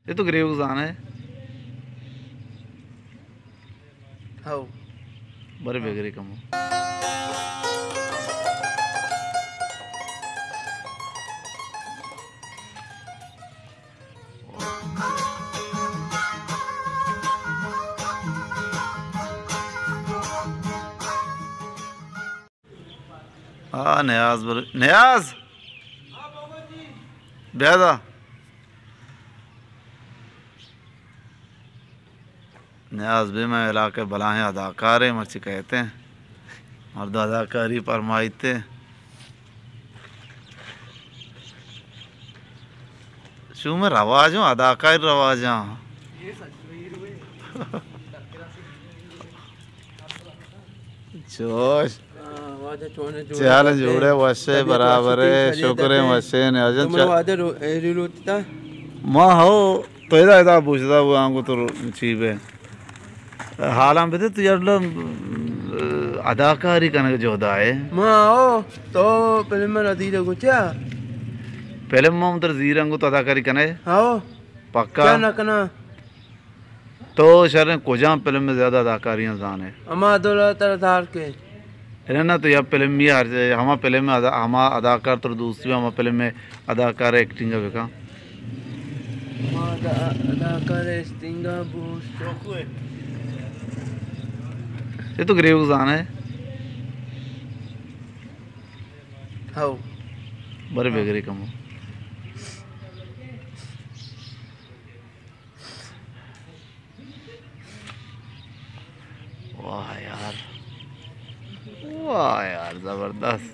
اے تو گریوگ زانئے؟ ہو۔ برے بگرے کمو۔ آ، نیاز بر-، نیاز! بیا دا۔ نیاز بی مئے علاقے بلاہیں اداکارے، مرچی کہتے ہیں۔ مرد اداکاری فرمائیتے۔ شوم رواجاں، اداکاری رواجاں۔ چوش۔ ہاں، واجہ چونے جوڑے چال بچے۔ جوڑے وشے طبیعت برابر وشے، ہے، خیریت شکر ہے۔ وشے نے اجن تو من چا-، واجہ رو-، اے ری لوٹتا۔ ما ہو تو ادا ادا بوجدا وہ آنگو تو چی بے۔ حالاں بدے تو یار لو اداکاری کنگ جودا ہے۔ ما ہو تو فلم من ادیر گوچیا۔ فلم ما تر زیرنگو تو اداکاری کنے؟ ہاؤ۔ پکا؟ کیا نہ کنا؟ تو شریں کجام فلم میں زیادہ اداکاریاں زانے؟ ہما دولت سردار کے۔ اے نہ تو یا فلم بھی ہر، ہما فلم میں ادا-، ہما اداکار تو دوستی ہما فلم میں اداکار ایکٹنگ بکا۔ ہما ادا-، اداکار ایکٹنگ بوس۔ یہ تو گریوگ زانے۔ ہاؤ۔ برے بگرے کمو۔ واہ یار، واہ یار، زبردست۔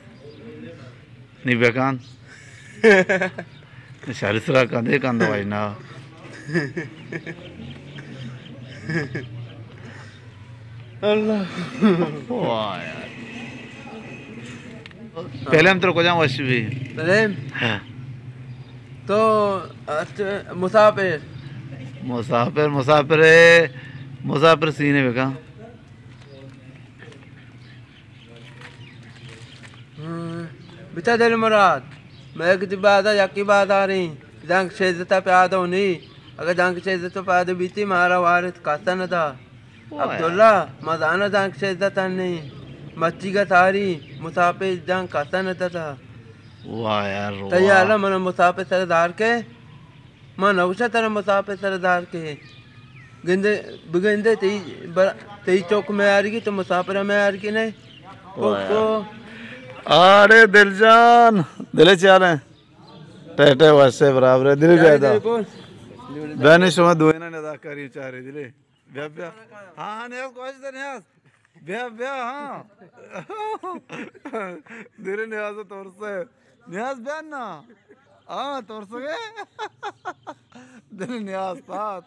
نی بکن۔ شر سرا کندے کند وجنا۔ اللہ۔ واہ یار۔ فلم تر کجام وش بی؟ فلم؟ ہاں۔ تو اچ-، مسافر۔ مسافر، مسافر ہے، مسافر سینے بکا۔ ہاں، بچا دل مراد، میں کتی بازار، یکی بازاریں، جنگ شیزتا پیادو نی، اگر جنگ شیزتا پیادو بیتی، مارا وارث کسا ندا۔ واہ یار۔ عبداللہ، ما زانا جنگ شیزتا نی، مچی گا ساری، مسافر جنگ کسا ندا تا۔ واہ یار، تئی واہ۔ حالا من مسافر سر دار کے۔ ما نگوشاں ترا مسافر سردار کے۔ گندے، بگندے تئی بر-، تئی چوک میارگی تو مسافر میارگی نہیں۔ واہ یار۔ آڑے دل جان، دلے چیالیں۔ ٹیٹے واسے برابر ہے، دل بیدا۔ بہنی شما دوینا نداکاری چارے دلے۔ بیا، بیا۔ ہاں، ہاں، نیاز، کوشش دے، نیاز۔ بیا، بیا، ہاں۔ دل نیاز ترسے۔ نیاز بیا نا۔ ہاں، ترسے۔ دل نیاز تات۔